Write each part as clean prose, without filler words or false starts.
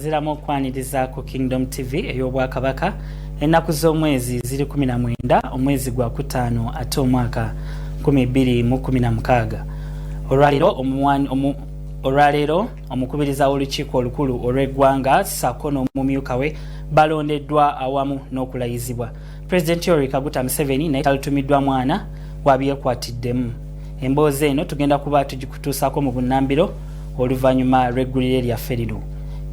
Nziramu okwaniriza ku Kingdom TV ey'Obwakabaka. Ennaku z'omwezi ziri 19 omwezi gwa kutaano ate omwaka 2016. Olwaleero olwaleero omukubiriza w'olukiiko olukulu olw'eggwanga ssaako n'omumyuka we balondeddwa awamu n'okulayizibwa. Pulezidenti Yoweri Kaguta Museveni naye talutumiddwa mwana wabyekwatiddemu. Emboozi eno tugenda kuba tugikutuusaako mu bunnambiro oluvannyuma lw'eggulire lyaffe lino.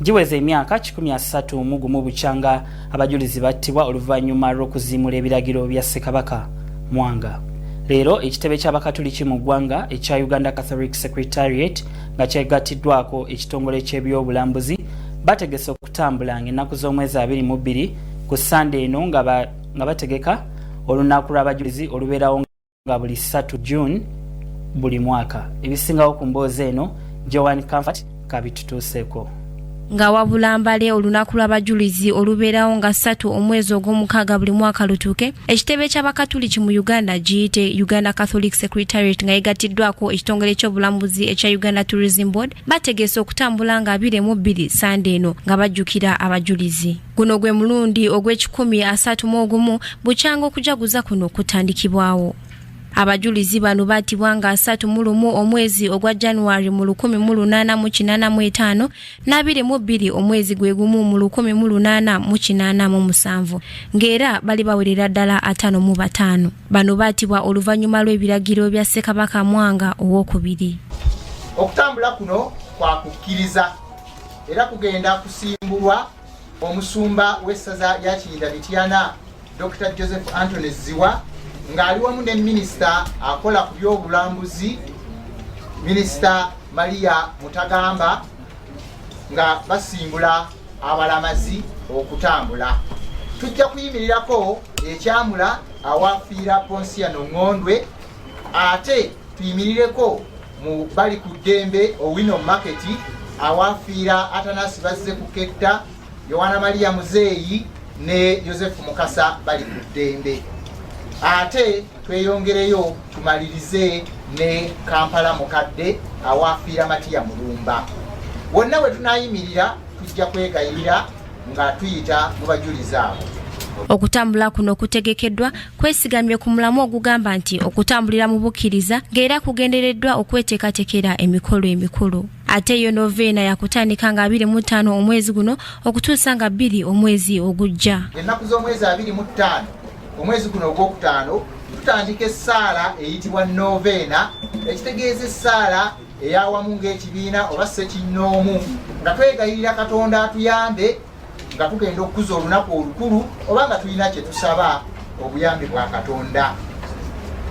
Giweza emyaka 131 bukyanga abajulizi battibwa oluvannyuma lw'okuziimula ebiragiro bya Ssekabaka Mwanga. Leero ekitebe ky'Abakatuliki mu ggwanga ekya Uganda Catholic Secretariat nga kyegattiddwako ekitongole ky'ebyobulambuzi bategese okutambula ng'ennaku z'omwezi 22 ku Ssande eno nga bategeka olunaku lw'abajulizi olubeerawo nga buli 3 June buli mwaka. Ebisingawo ku mboozi eno Joan Comfort kabitutuuseeko. Nga wabula mbale olunaku lw'abajulizi olubeerawo nga 3 omwezi ogw'omukaaga buli mwaka lutuuke, ekitebe ky'Abakatuliki mu Uganda giyite Uganda Catholic Secretariat nga yegattiddwako ekitongole ky'obulambuzi ekya Uganda Tourism Board bategese okutambula nga 22 Sande eno nga bajjukira abajulizi. Guno gwe mulundi ogw'ekikumi asatu mu ogumu bukyanga okujaguza kuno kutandikibwawo. Abajulizi bano battibwa nga 31 omwezi ogwa January mu 1885 n'22 omwezi gwe gumu mu 1887 ng'era bali bawerera ddala 55. Bano battibwa oluvannyuma lw'ebiragiro bya Ssekabaka Mwanga owokubiri. Okutambula kuno kwa kukkiriza era kugenda kusimbulwa omusumba w'essaza lya Kiyinda Mityana Dr. Joseph Anthony Zziwa ng'ali wamu ne minisita akola ku by'obulambuzi Minisita Maria Mutagamba nga basimbula abalamazi okutambula. Tujja kuyimirirako ekyamula awafiira Ponsiano Ngondwe, ate tuyimirireko mu bali ku ddembe Owino Market awafiira Atanasi Bazze Kuketta, Yowana Maria Muzeeyi ne Joseph Mukasa bali ku ddembe, ate tweyongereyo tumalirize ne Kampala Mukadde awafiira Matiya Mulumba. Wonna we tunayimirira tujja kwegayirira nga tuyita mu bajulizi abo. Okutambula kuno kutegekeddwa kwesigamye ku mulamwa ogugamba nti okutambulira mu bukkiriza, ng'era kugendereddwa okweteekateekera emikolo emikulu. Ate yo noveena yakutandika nga 25 omwezi guno okutuusa nga 2 omwezi ogujja. Ennaku z'omwezi 25 omwezi guno ogwokutaano tutandika essaala eyitibwa noveena, ekitegeeza essaala eyawamu ng'ekibiina oba ssekinnoomu, nga twegayirira Katonda atuyambe nga tugenda okukuza olunaku olukulu oba nga tulina kye tusaba obuyambi bwa Katonda.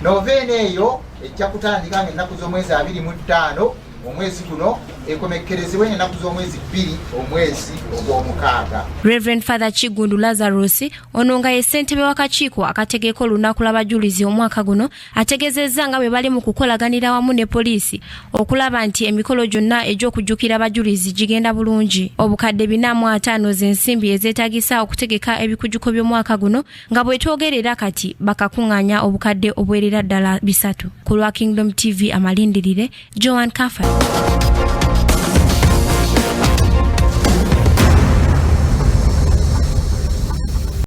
Noveena eyo ejja kutandika ng'ennaku z'omwezi 25 omwezi guno ekomekkerezebwe ennaku z'omwezi 2 omwezi ogw'omukaaga. Reverend Father Kiggundu Lazarus ono nga ye ssentebe w'akakiiko akategeka olunaku lw'abajulizi omwaka guno ategeezezza nga bwe bali mu kukolaganira wamu ne poliisi okulaba nti emikolo gyonna egy'okujjukira abajulizi gigenda bulungi. Obukadde 450 z'ensimbi ezeetagisa okutegeka ebikujjuko by'omwaka guno nga bwetwogerera kati bakakuŋŋaanya obukadde obwerera ddala 3. Ku lwa Kingdom TV amalindirire, Joan Comfort.